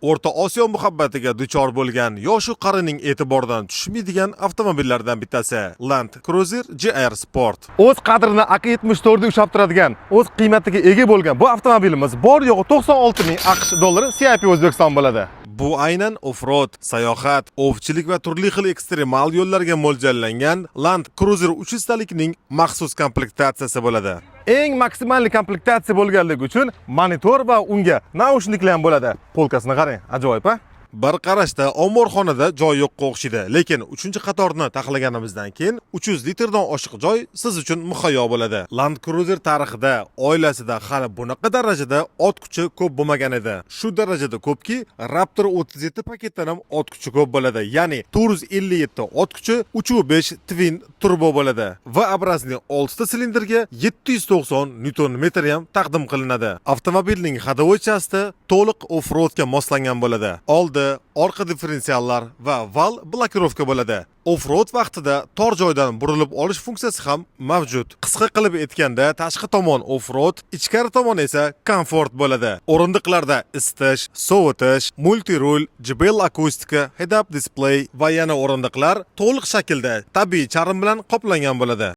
O'rta Osiyo muhabbatiga duchor bo'lgan yoshu qarining e'tibordan tushmaydigan avtomobillardan bittasi Land Cruiser GR Sport. O'z qadrini AK74 da ushlab turadigan, o'z qiymatiga ega bo'lgan bu avtomobilimiz bor yo'g'i 96 ming AQSh dollari CIP O'zbekiston bo'ladi. Bu aynan off-road, sayohat, ovchilik va turli xil ekstremal yo'llarga mo'ljallangan Land Cruiser 300 talikning maxsus komplektatsiyasi bo'ladi. Eng maksimal komplektatsiya bo'lganligi uchun monitor va unga naushniklar ham bo'ladi. Полка sini qarang, ajoyib, a? Bir qarashda omborxonada joy yo'qqa o'xshaydi, lekin 3-qatorni taxlaganimizdan keyin 300 litrdan oshiq joy siz uchun muhayyo bo'ladi. Land Cruiser tarixida oilasida hali bunaqa darajada ot kuchi ko'p bo'lmagan edi. Shu darajada ko'pki, Raptor 37 paketdan ham ot kuchi ko'p bo'ladi. Ya'ni 457 ot kuchi, 3.5 twin turbo bo'ladi. V-образный 6 ta silindrga 790 newton metr ham taqdim qilinadi. Avtomobilning ходовой части to'liq off-roadga moslangan bo'ladi. Oldi, orqa differensiallar va val blokirovka bo'ladi. Off-road vaqtida tor joydan burilib olish funksiyasi ham mavjud. Qisqa qilib aytganda, tashqi tomon off-road, ichkari tomon esa komfort bo'ladi. O'rindiqlarda isitish, sovutish, multirul, JBL akustika, head-up display va yana o'rindiqlar to'liq shaklda tabiiy charm bilan qoplangan bo'ladi.